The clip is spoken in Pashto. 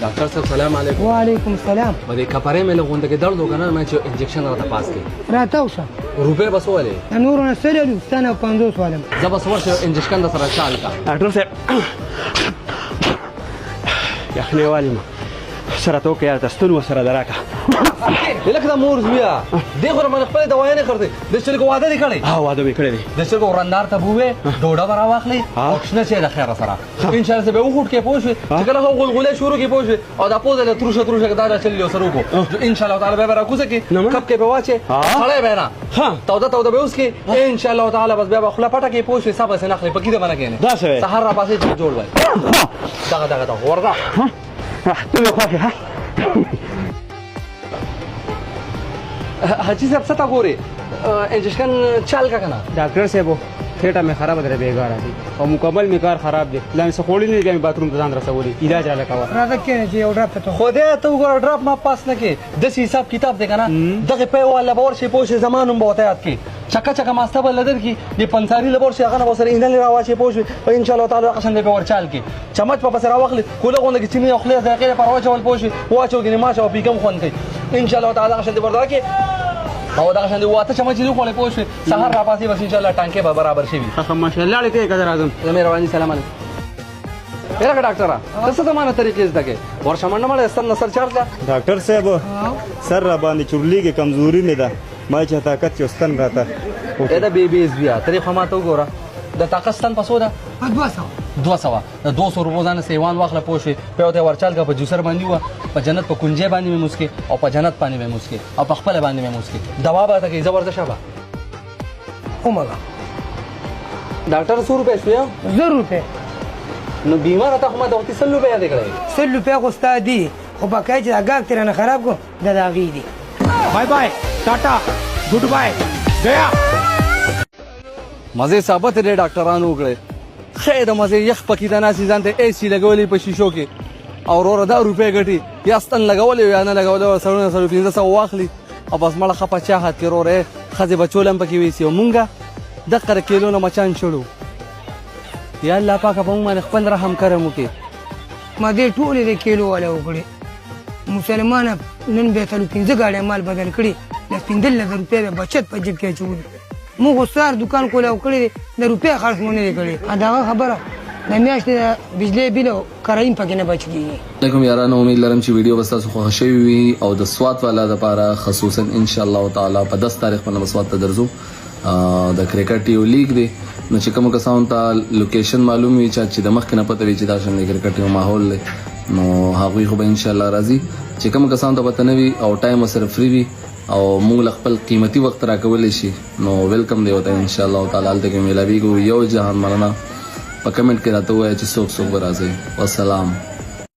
ډاکټر صاحب سلام علیکم. وعلیکم السلام. په دې کپرې مې له غونډه کې درد وکنه، ما چې انجکشن راته پاس کړي. راته وشه. روپې بس ولې؟ د نورو نه سل الو، ستا نه 50 والم. زه بس ورشه انجکشن د سره چال کا. ډاکټر صاحب، یخنۍ والي ما سره ته وکړه یار، ته ستون ورسره دراکه. لکه د مور زویا دې خو باندې خپل دوايانې خرڅې. د چلګو واده دې کړی؟ ها، واده مې کړی دی. د چلګو ورندار ته بوې ډوډه به راواخلې او شنه چای د خیره سره ان شاء الله به وخوټ کې پوه شوې چې کله هو غلغله شروع کې پوه شوې او دا پوزه له تروشه تروشه دا چل یو سره وکړو، ان شاء الله تعالی به راکوزه کې کپ کې به واچې سړی به نه توده توده به اوس کې ان شاء الله تعالی بس بیا به خله پټه کې پوه شوې، سبا سه نخلې پکې ده باندې کېنه سحر را پاسې جوړ وای دغه دغه دغه ورغه. ته مې خوښ. ها حاجی صاحب، څه تا ګورې؟ انجکشن چال کا کنه؟ ډاکټر صاحب، خېټه مې خرابه ده، بېګا راځي او مکمل مې کار خراب دی، لا مې څه خوړلي نه دي، بیا مې باتروم ته ځان رسولی، علاج راله کوه. راځه کښېنه چې یو ډراپ ته. خدای ته وګوره، ډراپ ما پاس نه کې، داسې حساب کتاب دی که نه. دغې پی والا به ورشې پوه شې، زما نوم به ورته یاد کړې، چکه چکه ماسته به له درکړي، د پنساري له به ورشې، هغه نه به ورسره اینلې راواچې پوه شوې، په ان شاء الله تعالی دغه شان دی به ورچال کړي، چمچ به پسې راواخلي، کوله غونډه کې چینې او خولې ذایقې لپاره واچول پوه شوې، واچو ګینې ماچه او پیکم خوند کوي، ان شاء الله تعالی دغه شان دی ورته وکړي او دغه شان دی واته چمچ دې وخوړې پوه شوې، سهار راپاڅې بس ان شاء الله ټانکې به برابر شوي. ښه، ماشاءالله، لاړې کوې که زه راځم؟ مهرباني، سلام علیکم. یاره ډاکټره، ته څه زمانه طریقې زده کې؟ ورشه منډه مړه ستن نصر چارج ده. ډاکټر صاحب، سر را باندې چورلیږي، کمزوري مې ده، ما چې طاقت یو ستن راته. ای د بې بې زویه، ته دې خو ماته وګوره، د طاقت ستن په څو ده؟ په 200. 200. د 200 روپو ځانه سیوان واخله پوه شوې، په ته ورچال کا، په جوسر باندې وه، په جنت په کنجې باندې مې موسکې او په جنت باندې مې موسکې او په خپله باندې مې موسکې، دوا به ته کوي. زه ورته شابه. ومګه. ډاکټر، څو روپۍ شوې؟ 1000 روپۍ. نو بیمار ته خو ما د وختي 100 روپۍ یادې کړې. 100 روپۍ خو ستا دي، خو بقایه چې دا ګاک ترې نه خراب کړو، دا د هغې دي. بای بای، ټاټا، ګډ بای، ګیا. مزې ثابت دی ډاکټرانو وکړې، ښه د مزې یخ پکې د ناستې ځان ته ای سي لګولې په شیشو کې او وروره دا روپۍ ګټي، یا ستن لګولې یا نه لګولې، سړونه سړو 500 واخلي او بس مړه ښه په چاحت کې وروره ښځې بچول هم پکې ویسي او مونږه دقه د کیلو نه مچان شړو. یا الله پاکه، په موږ باندې خپل رحم کرم وکړي. ما دې ټولې د کیلو والا وکړې. مسلمانه، نن به 4 5 ګاډی مال بدل کړي، د 15,000 روپۍ به بچت په جیب کې اچولي. موږ خو سهار دکان کولاو کړی دی، د روپۍ خرڅ مو نه دی کړی. دغه خبره د میاشتې د بجلۍ بیل او کرایم پکې نه بچ کېږي. علیکم یارانو، امید لرم چې ویډیو به تاسو خوښه شوې وي او د سوات والا لپاره خصوصا ان شاء الله تعالی په 10 تاریخ باندې سوات ته درځو، د کرکټ یو لیګ دی، نو چې کوم کسانو ته لوکیشن معلوم وي، چې د مخکې نه پته وي چې دا شان د کرکټ یو ماحول دی، نو هغوی خو به ان شاء الله راځي. چې کوم کسانو ته پته نه وي او ټایم ورسره فري وي او موږ له خپل قیمتي وخت راکولی شي، نو ویلکم دی ورته، ان شاء الله تعالی هلته کې میلاویږو. یو جهان مننه، په کمنټ کې راته ووایه چې څوک څوک به راځئ. والسلام.